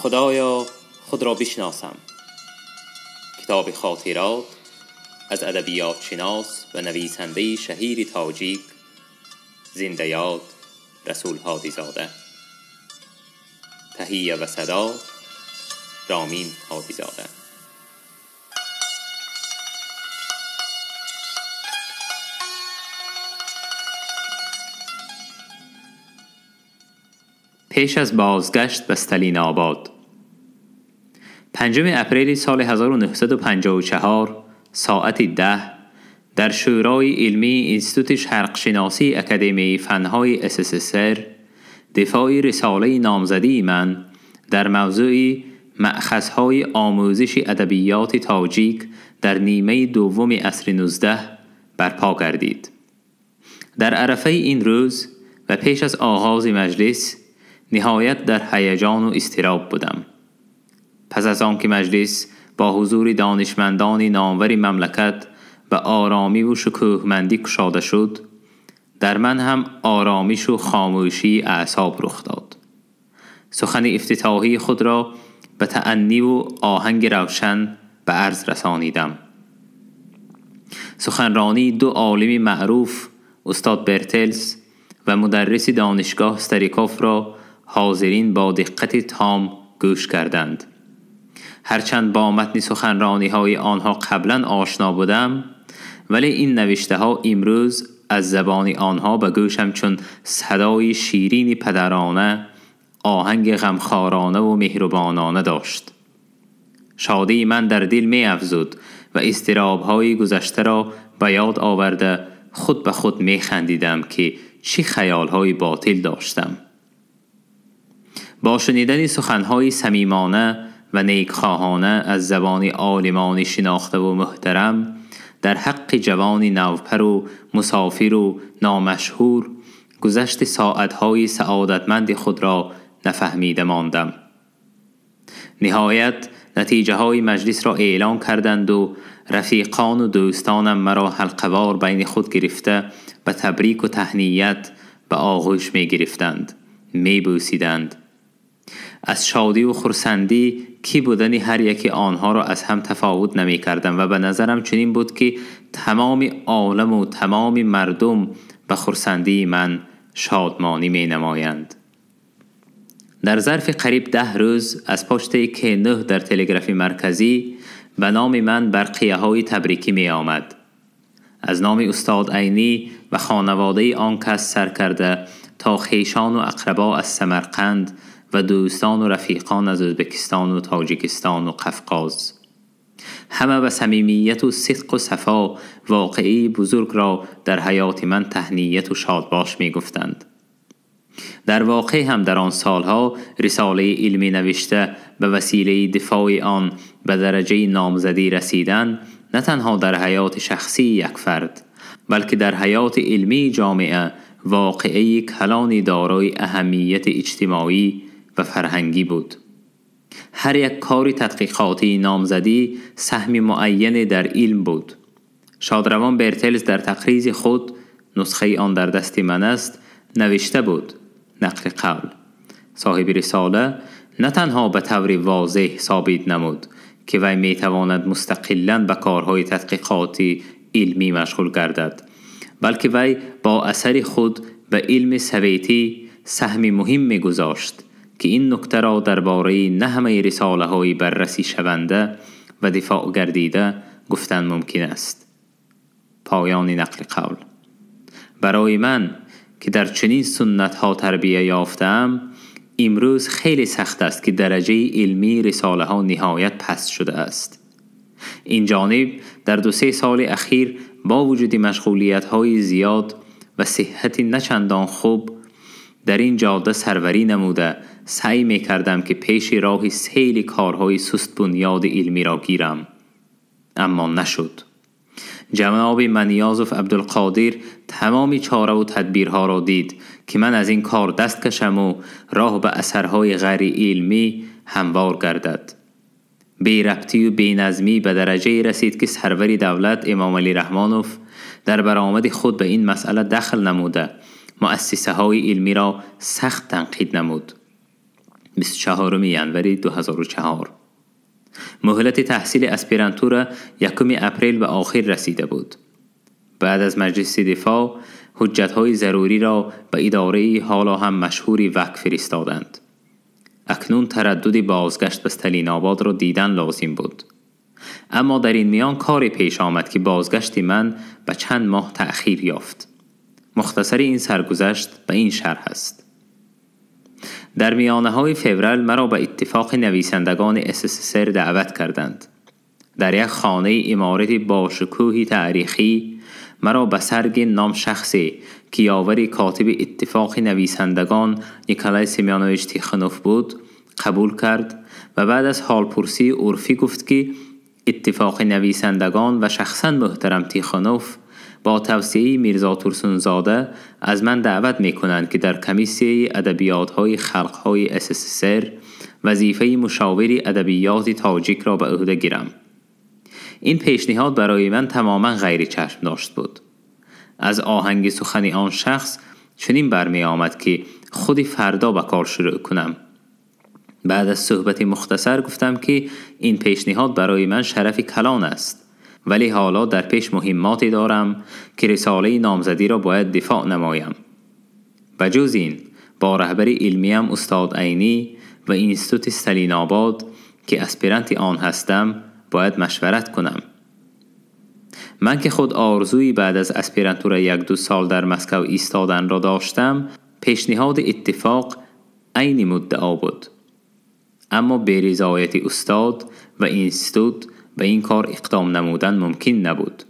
خدایا خود را بشناسم. کتاب خاطرات از ادبیات شناس و نویسنده شهیر تاجیک زنده یاد رسول هادیزاده. تهیه و صدا رامین هادیزاده. پیش از بازگشت به استالین آباد، 5 اپریل سال 1954 ساعت 10 در شورای علمی اینستیتوت شرق شناسی اکادمی فنهای SSSR دفاع رساله نامزدی من در موضوع مأخذهای آموزش ادبیات تاجیک در نیمه دوم عصر 19 برپا گردید. در عرفه این روز و پیش از آغاز مجلس نهایت در هیجان و اضطراب بودم. پس از آنکه مجلس با حضور دانشمندان نامور مملکت به آرامی و شکوهمندی کشاده شد، در من هم آرامش و خاموشی اعصاب رخ داد. سخن افتتاحی خود را به تأنی و آهنگ روشن به عرض رسانیدم. سخنرانی دو عالم معروف، استاد برتلز و مدرس دانشگاه ستریکوف را حاضرین با دقت تام گوش کردند. هرچند با متن سخنرانی های آنها قبلا آشنا بودم، ولی این نوشته ها امروز از زبان آنها به گوشم چون صدای شیرین پدرانه، آهنگ غمخوارانه و مهربانانه داشت. شادی من در دل می افزود و اضطراب های گذشته را به یاد آورده خود به خود می خندیدم که چه خیال های باطل داشتم. با شنیدن سخنهای صمیمانه و نیکخواهانه از زبان عالمان شناخته و محترم در حق جوان نوپر و مسافر و نامشهور، گذشت ساعتهای سعادتمند خود را نفهمیده ماندم. نهایت نتیجه های مجلس را اعلان کردند و رفیقان و دوستانم مرا حلقه‌وار بین خود گرفته به تبریک و تهنیت به آغوش می گرفتند، می بوسیدند. از شادی و خرسندی کی بودن هر یکی آنها را از هم تفاوت نمی کردم و به نظرم چنین بود که تمام عالم و تمام مردم به خرسندی من شادمانی می نمایند. در ظرف قریب 10 روز از پشت که 9 در تلگرافی مرکزی به نام من برقیه های تبریکی می آمد. از نام استاد عینی و خانواده آن کس سر کرده تا خویشان و اقربا از سمرقند و دوستان و رفیقان از ازبکستان و تاجیکستان و قفقاز، همه به صمیمیت و صدق و صفا واقعی بزرگ را در حیات من تهنیت و شادباش می گفتند. در واقع هم در آن سالها رساله علمی نوشته به وسیله دفاع آن به درجه نامزدی رسیدن نه تنها در حیات شخصی یک فرد، بلکه در حیات علمی جامعه واقعی کلانی دارای اهمیت اجتماعی و فرهنگی بود. هر یک کار تحقیقاتی نامزدی سهم معین در علم بود. شادروان برتلز در تقریظ خود، نسخه آن در دست من است، نوشته بود: نقل قول، صاحب رساله نه تنها به طور واضح ثابت نمود که وی می تواند مستقلاً به کارهای تحقیقاتی علمی مشغول گردد، بلکه وی با اثر خود به علم سویتی سهم مهم می گذاشت که این نکته را درباره نه همه رساله های بررسی شونده و دفاع گردیده گفتن ممکن است. پایان نقل قول. برای من که در چنین سنت ها تربیه یافتم، امروز خیلی سخت است که درجه علمی رساله ها نهایت پست شده است. این جانب در 2-3 سال اخیر با وجود مشغولیت های زیاد و صحت نچندان خوب در این جاده سروری نموده سعی می کردم که پیش راه سیل کارهای سست بنیاد علمی را گیرم، اما نشد. جناب منیازوف عبدالقادر تمام چاره و تدبیرها را دید که من از این کار دست کشم و راه به اثرهای غیر علمی هموار گردد. بی ربطی و بی نظمی به درجه رسید که سرور دولت امام علی رحمانوف در برآمد خود به این مسئله دخل نموده مؤسسه های علمی را سخت تنقید نمود. 24 январи 2004. مهلت تحصیل اسپیرانتورا 1 اپریل به آخر رسیده بود. بعد از مجلس دفاع حجت‌های ضروری را به اداره حالا هم مشهوری وک فرستادند. اکنون تردد بازگشت به استالین آباد را دیدن لازم بود. اما در این میان کاری پیش آمد که بازگشت من به چند ماه تأخیر یافت. مختصر این سرگذشت به این شرح است. در میانه های فوریه مرا به اتفاق نویسندگان SSSR دعوت کردند. در یک خانه عمارت با شکوه تاریخی مرا به سرگ نام شخصی که یاور کاتب اتفاق نویسندگان نیکولای سیمیانویچ تیخونوف بود قبول کرد و بعد از حالپرسی عرفی گفت که اتفاق نویسندگان و شخصا محترم تیخونوف با توصیه میرزا تورسونزاده از من دعوت می کنند که در کمیسیه ادبیات های خلق های SSSR وظیفه مشاور ادبیات تاجیک را به عهده گیرم. این پیشنهاد برای من تماما غیر چشم داشت بود. از آهنگ سخن آن شخص چنین برمی آمد که خود فردا به کار شروع کنم. بعد از صحبت مختصر گفتم که این پیشنهاد برای من شرف کلان است، ولی حالا در پیش مهماتی دارم که رساله نامزدی را باید دفاع نمایم. و جز این با رهبر علمیم استاد عینی و اینستیتوت استالین آباد که اسپیرانت آن هستم باید مشورت کنم. من که خود آرزویی بعد از اسپیرانتور 1-2 سال در مسکو ایستادن را داشتم، پیشنهاد اتفاق عین مدعا بود. اما به رضایت استاد و اینستیتوت به این کار اقدام نمودن ممکن نبود.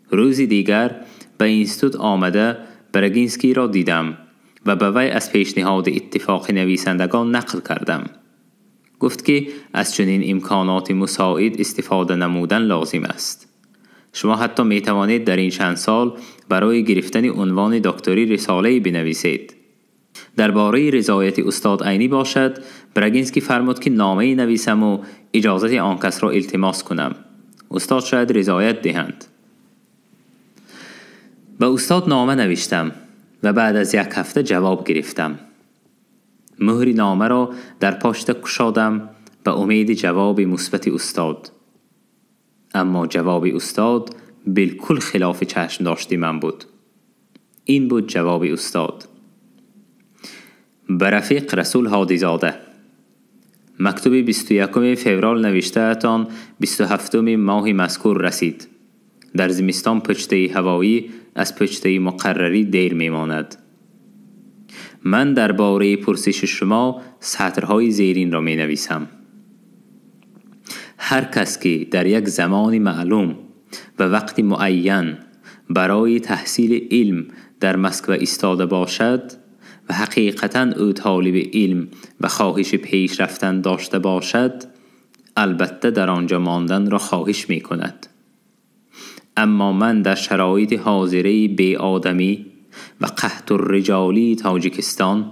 روزی دیگر به اینستیتوت آمده برگینسکی را دیدم و به وی از پیشنهاد اتفاق نویسندگان نقل کردم. گفت که از چنین امکانات مساعد استفاده نمودن لازم است. شما حتی می توانید در این چند سال برای گرفتن عنوان دکتری رساله بنویسید. درباره رضایت استاد عینی باشد، برگینسکی فرمود که نامه نویسم و اجازت آن کس را التماس کنم. استاد شاید رضایت دهند. به استاد نامه نوشتم و بعد از 1 هفته جواب گرفتم. مهر نامه را در پاشت کشادم به امید جواب مثبت استاد. اما جواب استاد بالکل خلاف چشم داشتی من بود. این بود جواب استاد. به رفیق رسول هادیزاده. مکتوب 21 فوریه نوشته تان 27 ماه مذکور رسید. در زمستان پشته هوایی از پشته مقرری دیر میماند. من درباره پرسش شما سطرهای زیرین را می نویسم. هر کس که در یک زمان معلوم و وقت معین برای تحصیل علم در مسکو ایستاده باشد و حقیقتاً او طالب علم و خواهش پیش رفتن داشته باشد، البته در آنجا ماندن را خواهش می کند. اما من در شرایط حاضره بی آدمی و قحط الرجالی تاجیکستان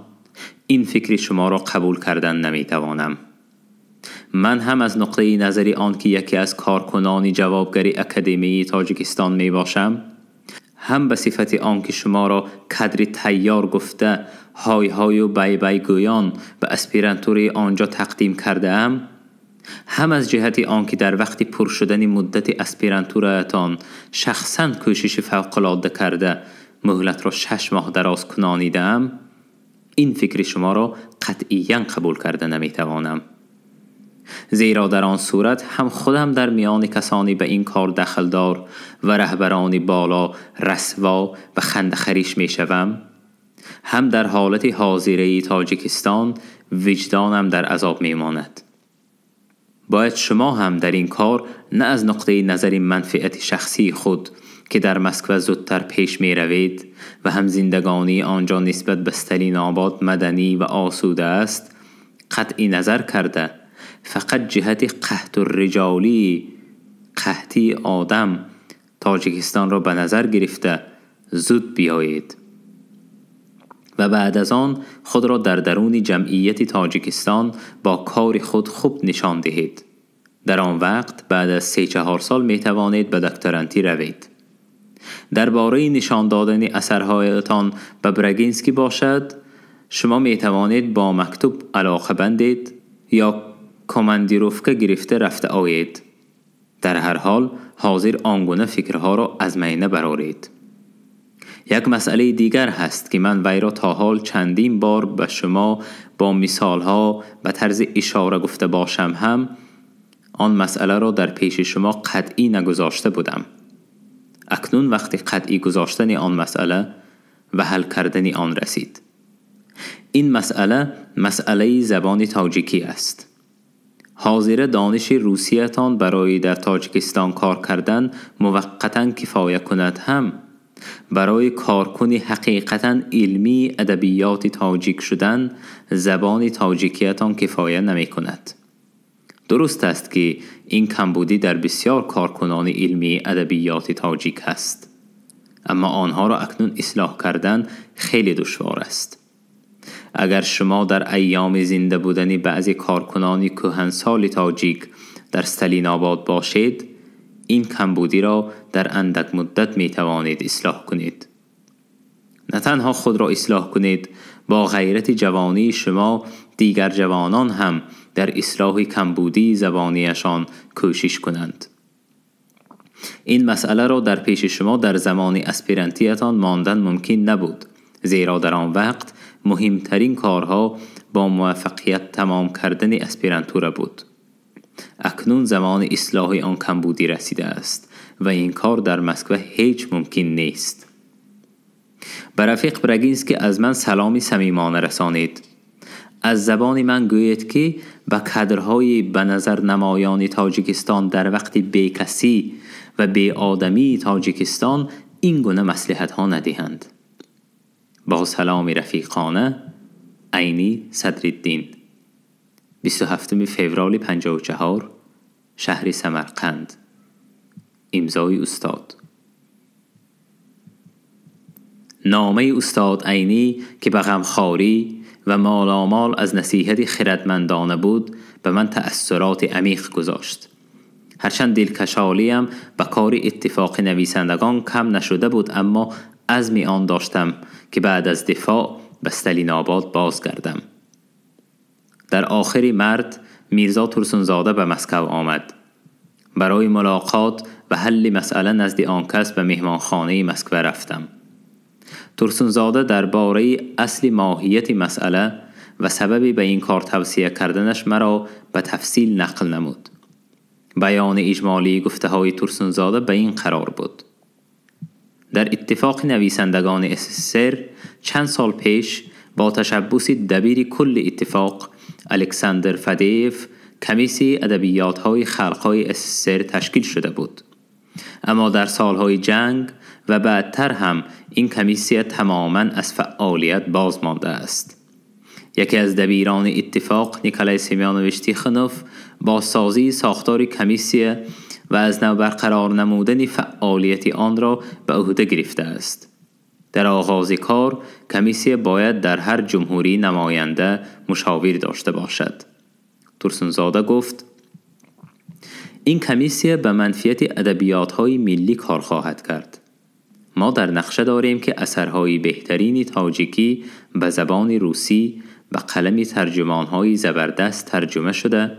این فکر شما را قبول کردن نمی توانم. من هم از نقطه نظری آن که یکی از کارکنان جوابگری اکادمی تاجیکستان می باشم، هم به صفت آن که شما را کادر تیار گفته های های و بای بای گویان به اسپیرانتوری آنجا تقدیم کرده ام، هم از جهت آن که در وقت پر شدن مدت اسپیرانتورتان شخصا کوشش فوق‌العاده کرده مهلت را 6 ماه دراز کنانیدم، این فکر شما را قطعیاً قبول کرده نمیتوانم. زیرا در آن صورت هم خودم در میان کسانی به این کار دخلدار و رهبران بالا رسوا و خندخریش میشوم، هم در حالت حاضره تاجیکستان وجدانم در عذاب میماند. باید شما هم در این کار نه از نقطه نظر منفعت شخصی خود که در مسکو زودتر پیش می روید و هم زندگانی آنجا نسبت به استالین آباد مدنی و آسوده است قطعی نظر کرده، فقط جهت قحط الرجالی قحطی آدم تاجیکستان را به نظر گرفته زود بیایید و بعد از آن خود را در درون جمعیت تاجیکستان با کار خود خوب نشان دهید. در آن وقت بعد از 3-4 سال می توانید به دکترانتی روید. درباره نشان دادن اثرهایتان به برگینسکی باشد، شما می توانید با مکتوب علاقه بندید یا کماندیروفکه گرفته رفته آیید. در هر حال حاضر آنگونه فکرها را از میانه برآرید. یک مسئله دیگر هست که من وی را تا حال چندین بار به شما با مثالها و طرز اشاره گفته باشم هم آن مسئله را در پیش شما قطعی نگذاشته بودم. اکنون وقتی قطعی گذاشتن آن مسئله و حل کردن آن رسید. این مسئله مسئله زبان تاجیکی است. حاضر دانش روسیتان برای در تاجیکستان کار کردن موقتاً کفایه کند هم برای کارکن حقیقتاً علمی ادبیات تاجیک شدن زبان تاجیکیتان کفایه نمی کند. درست است که این کمبودی در بسیار کارکنان علمی ادبیات تاجیک هست، اما آنها را اکنون اصلاح کردن خیلی دشوار است. اگر شما در ایام زنده بودن بعضی کارکنان کهنسال تاجیک در ستالین آباد باشید، این کمبودی را در اندک مدت می توانید اصلاح کنید. نه تنها خود را اصلاح کنید، با غیرت جوانی شما دیگر جوانان هم در اصلاح کمبودی زبانیشان کوشش کنند. این مسئله را در پیش شما در زمان اسپیرانتیتان ماندن ممکن نبود، زیرا در آن وقت مهمترین کارها با موفقیت تمام کردن اسپیرانتورا بود. اکنون زمان اصلاح آن کمبودی رسیده است و این کار در مسکو هیچ ممکن نیست. به رفیق برگینسکی از من سلامی صمیمانه رسانید. از زبان من گویید که به کادرهای به نظر نمایان تاجیکستان در وقت بیکسی و بی آدمی تاجیکستان این گونه مصلحت ها ندهند. با سلام رفیقانه، عینی صدرالدین. 27 فوریه 54، شهر سمرقند. امضای استاد. نامه استاد عینی که به غمخواری و مالامال از نصیحت خردمندانه بود به من تأثیرات عمیق گذاشت. هرچند دلکشالیم به کار اتفاق نویسندگان کم نشده بود، اما عزم آن داشتم که بعد از دفاع به ستالین آباد بازگردم. در آخر مرد میرزا ترسونزاده به مسکو آمد. برای ملاقات و حل مسئله نزد آن کس به مهمانخانه مسکو رفتم. ترسونزاده درباره اصل ماهیت مسئله و سبب به این کار توصیه کردنش مرا به تفصیل نقل نمود. بیان اجمالی گفته های ترسونزاده به این قرار بود: در اتفاق نویسندگان اسسر چند سال پیش با تشبث دبیر کل اتفاق الکساندر فدیف کمیسی ادبیات های خلقهای اسسر تشکیل شده بود، اما در سالهای جنگ و بعدتر هم این کمیسیه تماما از فعالیت باز مانده است. یکی از دبیران اتفاق نیکولای سیمیانویچ تیخونوف با سازی ساختار کمیسیه و از نو برقرار نمودن فعالیت آن را به عهده گرفته است. در آغاز کار کمیسیه باید در هر جمهوری نماینده مشاور داشته باشد. ترسونزاده گفت: این کمیسیه به منفیت ادبیات‌های ملی کار خواهد کرد. ما در نقشه داریم که اثرهای بهترین تاجیکی به زبان روسی به قلم ترجمان‌های زبردست ترجمه شده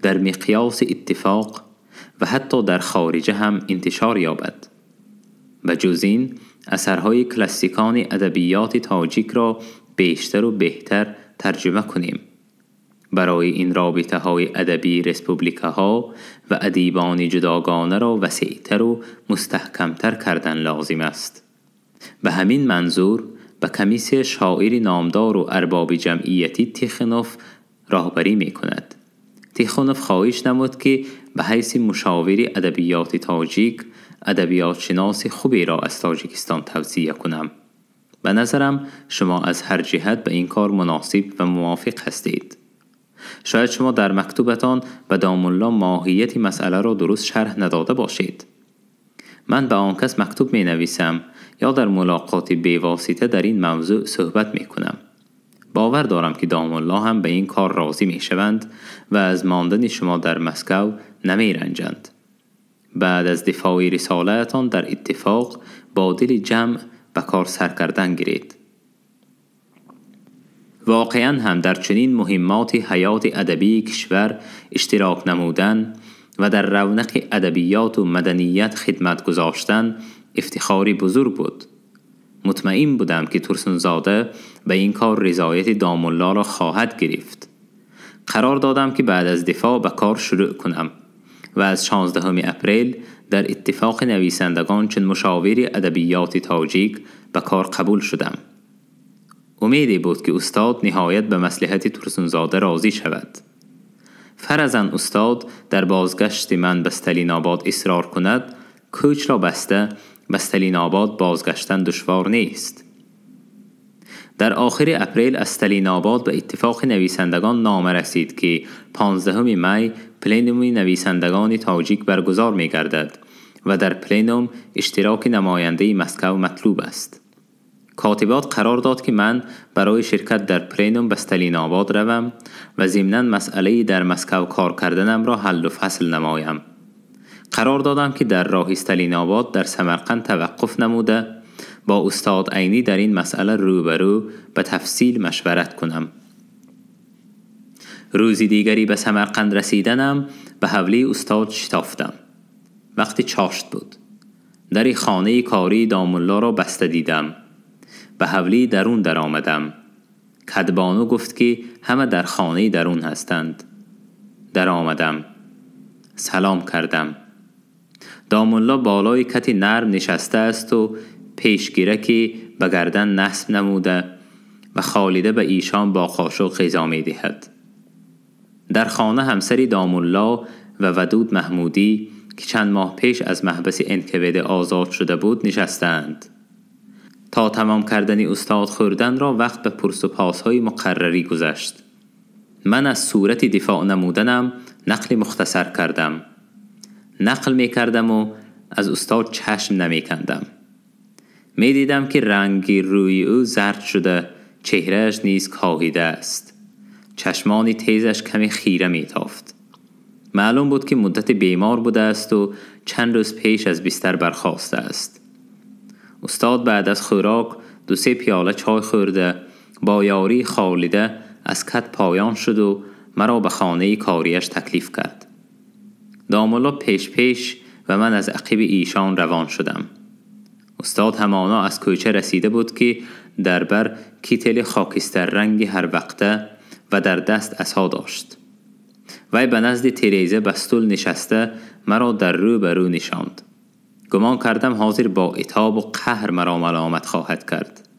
در مقیاس اتفاق و حتی در خارجه هم انتشار یابد. به جز این اثرهای کلاسیکان ادبیات تاجیک را بیشتر و بهتر ترجمه کنیم. برای این رابطه های ادبی رسپوبلیکه ها و ادیبان جداگانه را وسیعتر و مستحکمتر کردن لازم است. به همین منظور به کمیس شاعر نامدار و ارباب جمعیتی تیخونوف راهبری می کند. تیخونوف خواهش نمود که به حیث مشاور ادبیات تاجیک ادبیات شناس خوبی را از تاجیکستان توصیه کنم. به نظرم شما از هر جهت به این کار مناسب و موافق هستید. شاید شما در مکتوبتان به داملا ماهیت مسئله را درست شرح نداده باشید. من به آن کس مکتوب می نویسم یا در ملاقات بیواسطه در این موضوع صحبت می کنم. باور دارم که داملا هم به این کار راضی می شوند و از ماندن شما در مسکو نمی رنجند. بعد از دفاع رسالتان در اتفاق با دل جمع به کار سر کردن گیرید. واقعا هم در چنین مهمات حیات ادبی کشور اشتراک نمودن و در رونق ادبیات و مدنیت خدمت گذاشتن افتخاری بزرگ بود. مطمئن بودم که ترسونزاده به این کار رضایت داملا را خواهد گرفت. قرار دادم که بعد از دفاع به کار شروع کنم و از 16 اپریل در اتفاق نویسندگان چون مشاور ادبیات تاجیک به کار قبول شدم. امیدی بود که استاد نهایت به مصلحت ترسونزاده راضی شود. فرضاً استاد در بازگشت من به استالین آباد اصرار کند، کوچ را بسته به استالین آباد بازگشتن دشوار نیست. در آخر اپریل از استالین آباد به اتفاق نویسندگان نامه رسید که 15 می پلنوم نویسندگان تاجیک برگزار می گردد و در پلنوم اشتراک نماینده مسکو مطلوب است. کاتبات قرار داد که من برای شرکت در پلنوم به استالین آباد روم و ضمناً مسئله در مسکو کار کردنم را حل و فصل نمایم. قرار دادم که در راه استالین آباد در سمرقند توقف نموده با استاد عینی در این مسئله روبرو به تفصیل مشورت کنم. روزی دیگری به سمرقند رسیدنم به حولی استاد شتافتم. وقتی چاشت بود. در خانه کاری داملا را بسته دیدم. به حولی درون در آمدم. کدبانو گفت که همه در خانه درون هستند. در آمدم. سلام کردم. داملا بالای کتی نرم نشسته است و پیشگیره که به گردن نصب نموده و خالیده به ایشان با قاشق غذا می دهد. در خانه همسری داملا و ودود محمودی که چند ماه پیش از محبس انکوید آزاد شده بود نشستند. تا تمام کردن استاد خوردن را وقت به پرس و پاسهای مقرری گذشت. من از صورت دفاع نمودنم نقل مختصر کردم. نقل می کردم و از استاد چشم نمی کندم. می دیدم که رنگ روی او زرد شده، چهرهش نیز کاهیده است. چشمان تیزش کمی خیره می تافت. معلوم بود که مدت بیمار بوده است و چند روز پیش از بستر برخاسته است. استاد بعد از خوراک 2-3 پیاله چای خورده با یاری خالیده از کت پایان شد و مرا به خانه کاریش تکلیف کرد. داملا پیش پیش و من از عقب ایشان روان شدم. استاد همانا از کوچه رسیده بود که در بر کیتل خاکستر رنگ هر وقته و در دست عصا داشت. وی به نزد تریزه بستول نشسته مرا در رو به رو نشاند. گمان کردم حاضر با عتاب و قهر مرا ملامت خواهد کرد.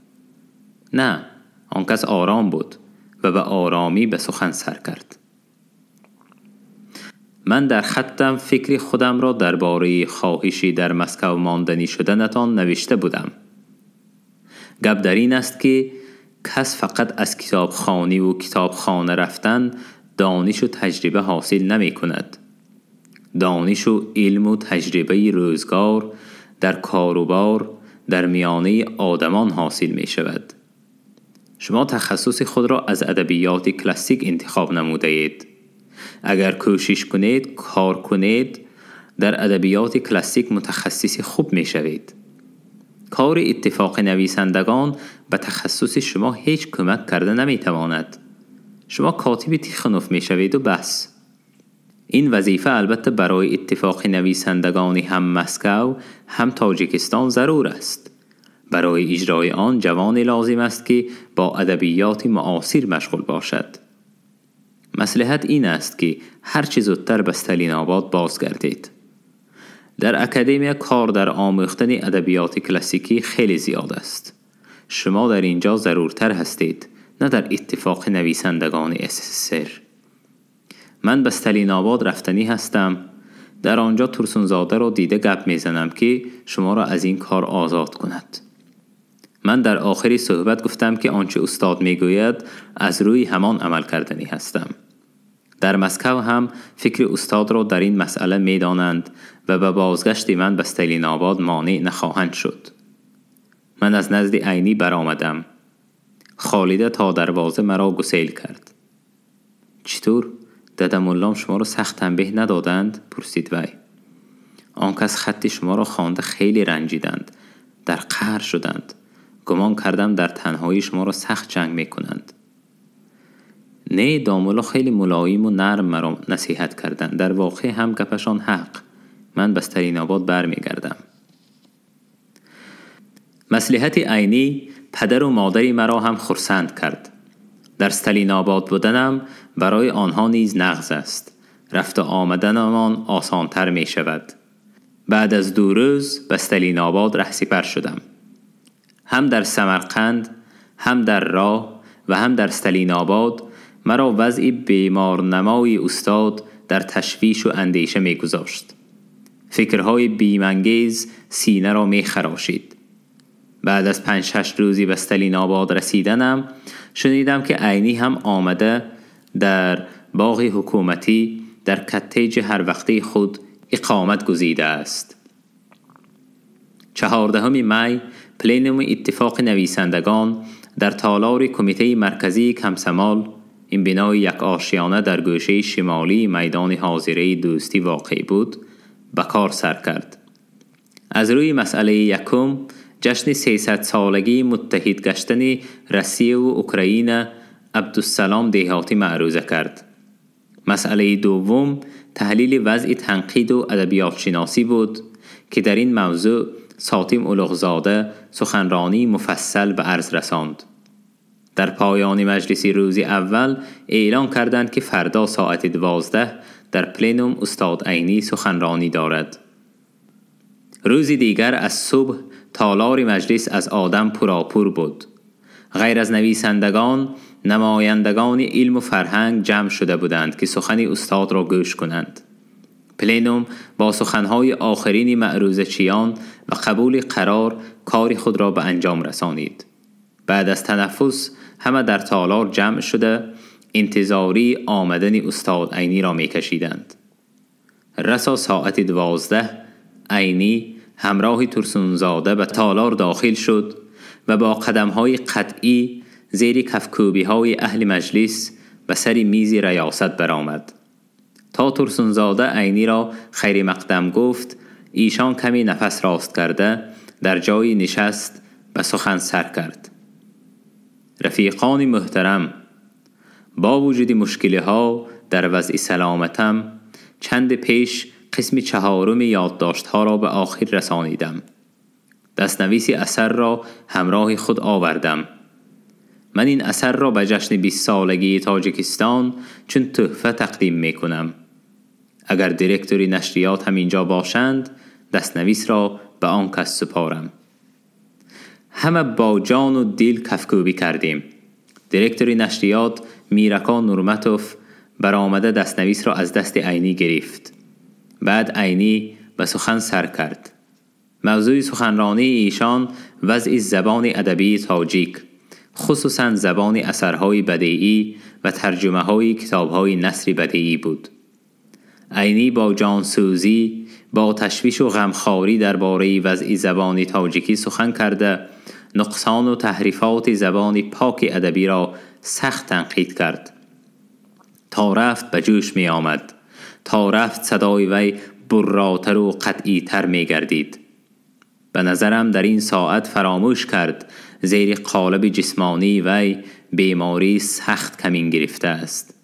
نه، آن کس آرام بود و به آرامی به سخن سر کرد. من در خطم فکر خودم را درباره خواهشی در مسکو ماندنی شدنتان نوشته بودم. گپ در این است که کس فقط از کتابخوانی و کتابخانه رفتن دانش و تجربه حاصل نمی کند. دانش و علم و تجربه روزگار در کاروبار در میانه آدمان حاصل می شود. شما تخصص خود را از ادبیات کلاسیک انتخاب نموده اید. اگر کوشش کنید، کار کنید، در ادبیات کلاسیک متخصص خوب می شوید. کار اتفاق نویسندگان به تخصص شما هیچ کمک کرده نمی تواند. شما کاتب تیخونوف می شوید و بس. این وظیفه البته برای اتفاق نویسندگان هم مسکو هم تاجیکستان ضرور است. برای اجرای آن جوانی لازم است که با ادبیات معاصر مشغول باشد. مصلحت این است که هرچه زودتر به استالین آباد بازگردید. در اکادمیا کار در آموختن ادبیات کلاسیکی خیلی زیاد است. شما در اینجا ضرورتر هستید، نه در اتفاق نویسندگان SSSR. من به استالین آباد رفتنی هستم. در آنجا ترسونزاده را دیده گپ میزنم که شما را از این کار آزاد کند. من در آخری صحبت گفتم که آنچه استاد میگوید از روی همان عمل کردنی هستم. در مسکو هم فکر استاد را در این مسئله میدانند و به بازگشت من به استالین آباد مانع نخواهند شد. من از نزد عینی برآمدم. خالیده تا دروازه مرا گسیل کرد. چطور؟ ددم شما را سخت تنبیه ندادند؟ پرسید وی. آن کس خط شما را خوانده خیلی رنجیدند. در قهر شدند. گمان کردم در تنهایی شما را سخت جنگ می کنند. نه، داملا خیلی ملایم و نرم مرا نصیحت کردند. در واقع هم گپشان حق. من به ستالین آباد برمیگردم. مصلحت عینی پدر و مادری مرا هم خرسند کرد. در ستالین آباد بودنم برای آنها نیز نغز است. رفت و آمدنمان آسانتر می شود. بعد از 2 روز به ستالین آباد رهسپر شدم. هم در سمرقند، هم در راه و هم در ستالین آباد مرا وضع بیمارنمای استاد در تشویش و اندیشه می گذاشت. فکرهای بیمنگیز سینه را می خراشید. بعد از 5-6 روزی به ستالین آباد رسیدنم شنیدم که عینی هم آمده در باغ حکومتی در کتیج هر وقتی خود اقامت گزیده است. 14 می پلینوم اتفاق نویسندگان در تالار کمیته مرکزی کمسمال، این بنای یک آشیانه در گوشه شمالی میدان حاضره دوستی واقع بود، به کار سر کرد. از روی مسئله یکم، جشن 300 سالگی متحد گشتن روسیه و اوکراین عبدالسلام دهاتی معروضه کرد. مسئله دوم تحلیل وضع تنقید و ادبیات شناسی بود که در این موضوع ساتیم اولوغزاده سخنرانی مفصل به عرض رساند. در پایان مجلس روز اول اعلان کردند که فردا ساعت 12 در پلینوم استاد عینی سخنرانی دارد. روز دیگر از صبح تالار مجلس از آدم پراپور بود. غیر از نویسندگان، نمایندگان علم و فرهنگ جمع شده بودند که سخن استاد را گوش کنند. پلینوم با سخنهای آخرین معروضه چیان و قبول قرار کار خود را به انجام رسانید. بعد از تنفس همه در تالار جمع شده انتظاری آمدن استاد عینی را می کشیدند. رسا ساعت 12 عینی همراه ترسونزاده به تالار داخل شد و با قدمهای قطعی زیر کفکوبی‌های اهل مجلس به سر میز ریاست برآمد. تا ترسونزاده عینی را خیر مقدم گفت، ایشان کمی نفس راست کرده در جای نشست به سخن سر کرد. رفیقان محترم، با وجود مشکل‌ها در وضع سلامتم چند پیش قسم 4 یادداشت‌ها را به آخر رسانیدم. دستنویس اثر را همراه خود آوردم. من این اثر را به جشن 20 سالگی تاجیکستان چون تحفه تقدیم می‌کنم. اگر دیرکتوری نشریات هم اینجا باشند، دستنویس را به آن کس سپارم. همه با جان و دل کفکوبی کردیم. دیرکتوری نشریات میرکا نورمتوف برآمده دستنویس را از دست عینی گرفت. بعد عینی به سخن سر کرد. موضوع سخنرانی ایشان وضع زبان ادبی تاجیک، خصوصا زبان اثرهای بدیعی و ترجمه‌های کتاب‌های نثر بدیعی بود. عینی با جانسوزی، با تشویش و غمخواری درباره وضع زبان تاجیکی سخن کرده، نقصان و تحریفات زبان پاک ادبی را سخت تنقید کرد. تا رفت به جوش می آمد. تا رفت صدای وی براتر و قطعی تر می گردید. به نظرم در این ساعت فراموش کرد زیر قالب جسمانی وی بیماری سخت کمین گرفته است.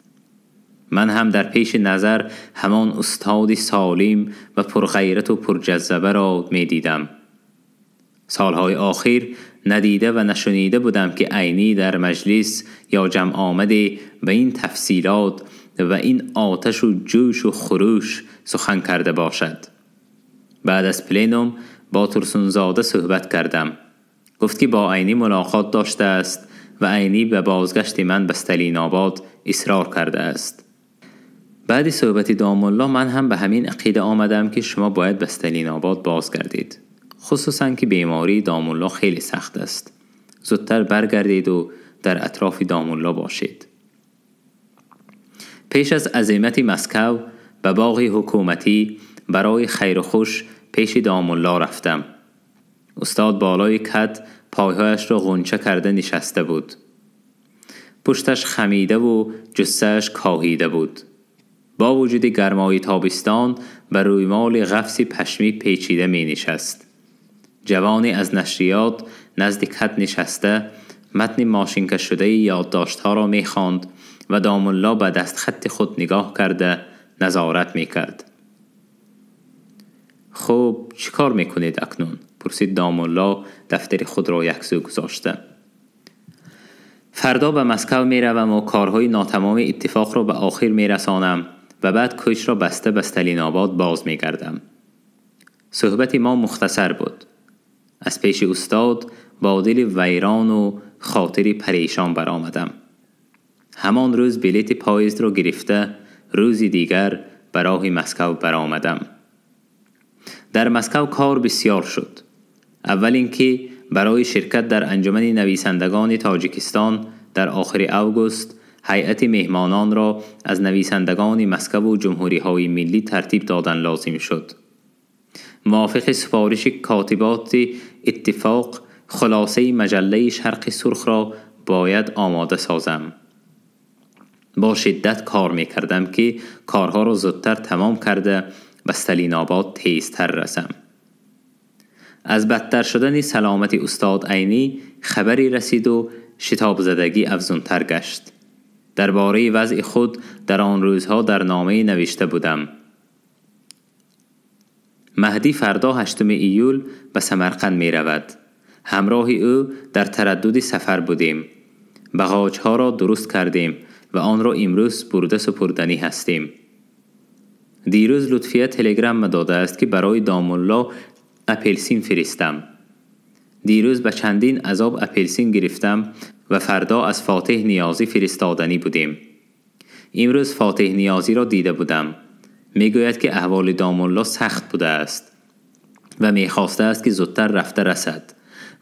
من هم در پیش نظر همان استاد سالم و پرغیرت و پرجذبه را می دیدم. سالهای آخر ندیده و نشنیده بودم که عینی در مجلس یا جمع آمده به این تفصیلات و این آتش و جوش و خروش سخن کرده باشد. بعد از پلینوم با ترسونزاده صحبت کردم. گفت که با عینی ملاقات داشته است و عینی به بازگشت من به ستالین آباد اصرار کرده است. بعد صحبت داملا من هم به همین عقیده آمدم که شما باید به ستالین آباد بازگردید، خصوصا که بیماری داملا خیلی سخت است. زودتر برگردید و در اطراف داملا باشید. پیش از عزیمت مسکو به باغ حکومتی برای خیر و خوش پیش داملا رفتم. استاد بالای کت پایهایش را غنچه کرده نشسته بود. پشتش خمیده و جثه‌اش کاهیده بود. با وجود گرمای تابستان بر رویمال غفص پشمی پیچیده می نشست. جوانی از نشریات نزد کت نشسته متن ماشینکه شده یادداشت‌ها را می خواند و داملا به دستخط خود نگاه کرده نظارت می کرد. خب چیکار می کنید اکنون؟ پرسید داملا دفتر خود را یکسو گذاشته. فردا به مسکو می روم و کارهای ناتمام اتفاق را به آخر می رسانم و بعد کوچ را بسته به استالین آباد باز می گردم. صحبت ما مختصر بود. از پیش استاد با دل ویران و خاطری پریشان برآمدم. همان روز بلیت پاییز را گرفته روزی دیگر به راه مسکو برآمدم. در مسکو کار بسیار شد. اول اینکه برای شرکت در انجمن نویسندگان تاجیکستان در آخر اوگوست هیئت مهمانان را از نویسندگان مسکو و جمهوری‌های ملی ترتیب دادن لازم شد. موافق سفارش کاتبات اتفاق خلاصه مجله شرق سرخ را باید آماده سازم. با شدت کار می‌کردم که کارها را زودتر تمام کرده به استالین آباد تیزتر رسم. از بدتر شدن سلامت استاد عینی خبری رسید و شتاب زدگی افزونتر گشت. درباره وضع خود در آن روزها در نامه نوشته بودم. مهدی فردا 8 ایول به سمرقند می رود. همراه او در تردد سفر بودیم. بغاچ ها را درست کردیم و آن را امروز برده سپردنی هستیم. دیروز لطفیه تلگرام داده است که برای داملا اپلسین فرستم. دیروز به چندین عذاب اپلسین گرفتم و فردا از فاتح نیازی فرستادنی بودیم. امروز فاتح نیازی را دیده بودم. میگوید که احوال داملا سخت بوده است و میخواسته است که زودتر رفته رسد،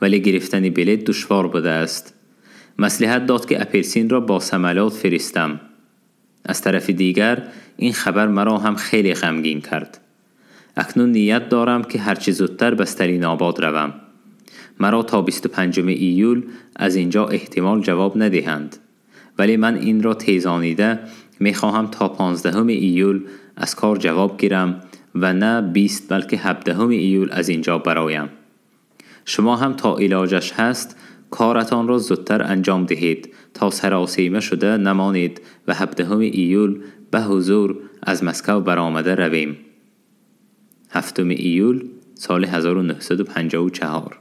ولی گرفتن بلیت دشوار بوده است. مصلحت داد که اپلسین را با سملات فرستم. از طرف دیگر این خبر مرا هم خیلی غمگین کرد. اکنون نیت دارم که هرچی زودتر به استالین آباد روم. مرا تا 25 ایول از اینجا احتمال جواب ندهند، ولی من این را تیزانیده میخواهم تا 15 ایول از کار جواب گیرم و نه 20 بلکه 17 ایول از اینجا برایم. شما هم تا علاجش هست کارتان را زودتر انجام دهید تا سراسیمه شده نمانید و 17 ایول به حضور از مسکو برآمده رویم. 7 ایول سال 1954.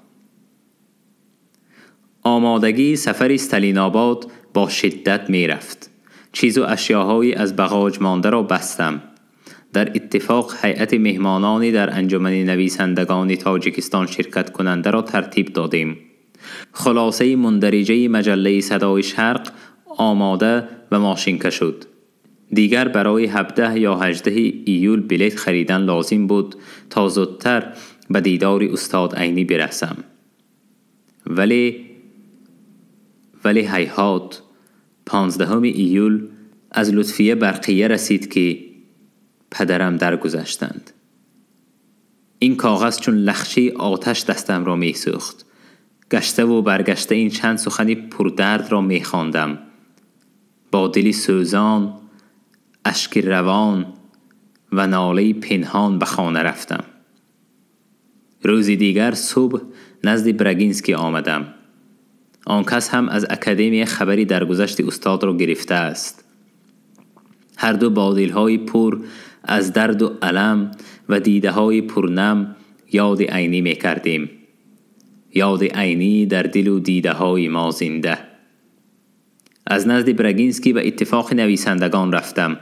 آمادگی سفر استالین آباد با شدت می رفت. چیز و اشیاهایی از بغاج مانده را بستم. در اتفاق هیئت مهمانانی در انجمن نویسندگان تاجیکستان شرکت کننده را ترتیب دادیم. خلاصه مندرجه مجله صدای شرق آماده و ماشینکه شد. دیگر برای 17 یا 18 ایول بلیت خریدن لازم بود تا زودتر به دیدار استاد عینی برسم. ولی هیهات، 15 ایول از لطفیه برقیه رسید که پدرم درگذشتند. این کاغذ چون لخشی آتش دستم را می سوخت. گشته و برگشته این چند سخنی پردرد را می خواندم. با دلی سوزان، اشک روان و ناله پنهان به خانه رفتم. روزی دیگر صبح نزد برگینسکی آمدم. آن کس هم از اکادمی خبری درگذشت استاد را گرفته است. هر دو با دلهای پر از درد و الم و دیده های پرنم یاد عینی می کردیم. یاد عینی در دل و دیده های ما زنده. از نزد برگینسکی به اتفاق نویسندگان رفتم.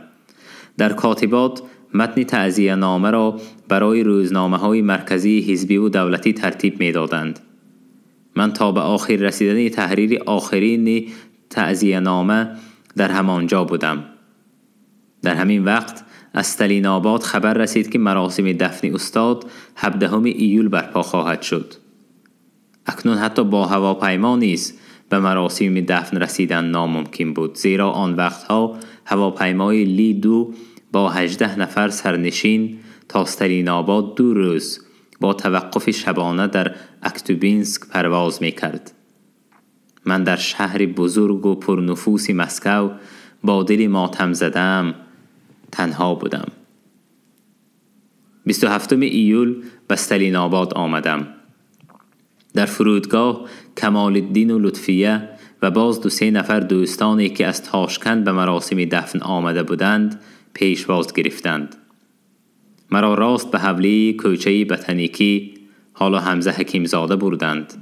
در کاتبات متن تعزیه نامه را برای روزنامه های مرکزی حزبی و دولتی ترتیب می دادند. من تا به آخر رسیدن تحریر آخرین تعزیه نامه در همانجا بودم. در همین وقت از استالین آباد خبر رسید که مراسم دفن استاد 17 ایول برپا خواهد شد. اکنون حتی با هواپیما نیز به مراسم دفن رسیدن ناممکن بود، زیرا آن وقتها هواپیمای لی 2 با 18 نفر سرنشین تا استالین آباد 2 روز با توقف شبانه در اکتوبینسک پرواز می کرد. من در شهر بزرگ و پرنفوس مسکو با دل ماتم زدم تنها بودم. 27 ایول به استالین آباد آمدم. در فرودگاه کمال الدین و لطفیه و باز 2-3 نفر دوستانی که از تاشکند به مراسم دفن آمده بودند پیشواز گرفتند. مرا راست به حولی کوچه بتنیکی حالا حمزه حکیمزاده بردند.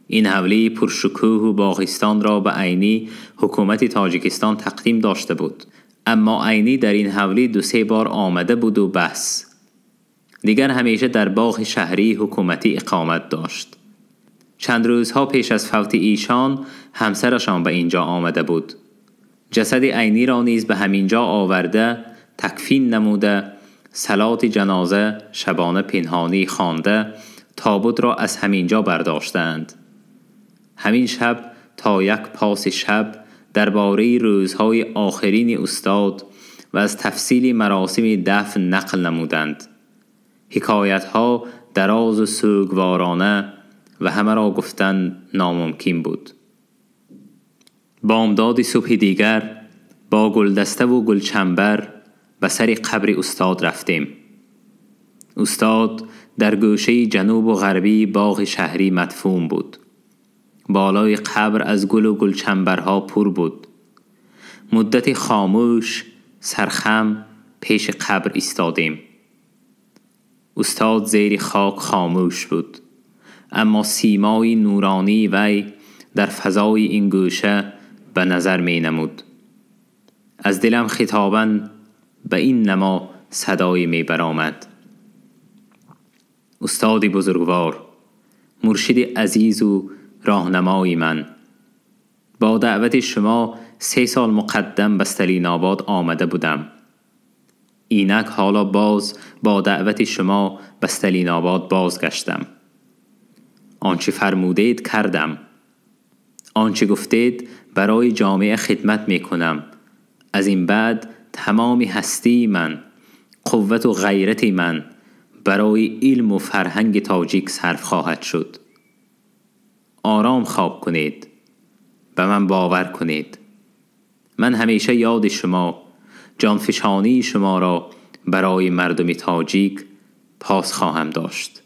این حولی پرشکوه و باغستان را به عینی حکومت تاجیکستان تقدیم داشته بود، اما عینی در این حولی 2-3 بار آمده بود و بس. دیگر همیشه در باغ شهری حکومتی اقامت داشت. چند روزها پیش از فوت ایشان همسرشان به اینجا آمده بود. جسد عینی را نیز به همینجا آورده، تکفین نموده، صلات جنازه شبانه پنهانی خوانده، تابوت را از همینجا برداشتند. همین شب تا 1 پاس شب درباره روزهای آخرین استاد و از تفصیل مراسم دفن نقل نمودند. حکایتها دراز و سوگوارانه و همه را گفتن ناممکن بود. بامداد صبح دیگر با گلدسته و گلچنبر به سر قبر استاد رفتیم. استاد در گوشه جنوب و غربی باغ شهری مدفون بود. بالای قبر از گل و گلچنبرها پر بود. مدت خاموش سرخم پیش قبر ایستادیم. استاد زیر خاک خاموش بود، اما سیمای نورانی وی در فضای این گوشه به نظر می نمود. از دلم خطاباً به این نما صدای می برآمد: استاد بزرگوار، مرشد عزیز و راهنمای من، با دعوت شما 3 سال مقدم به استالین آباد آمده بودم. اینک حالا باز با دعوت شما به استالین آباد بازگشتم. آنچه فرمودید کردم، آنچه گفتید برای جامعه خدمت می کنم. از این بعد تمام هستی من، قوت و غیرت من برای علم و فرهنگ تاجیک صرف خواهد شد. آرام خواب کنید، به من باور کنید. من همیشه یاد شما، جانفشانی شما را برای مردم تاجیک پاس خواهم داشت.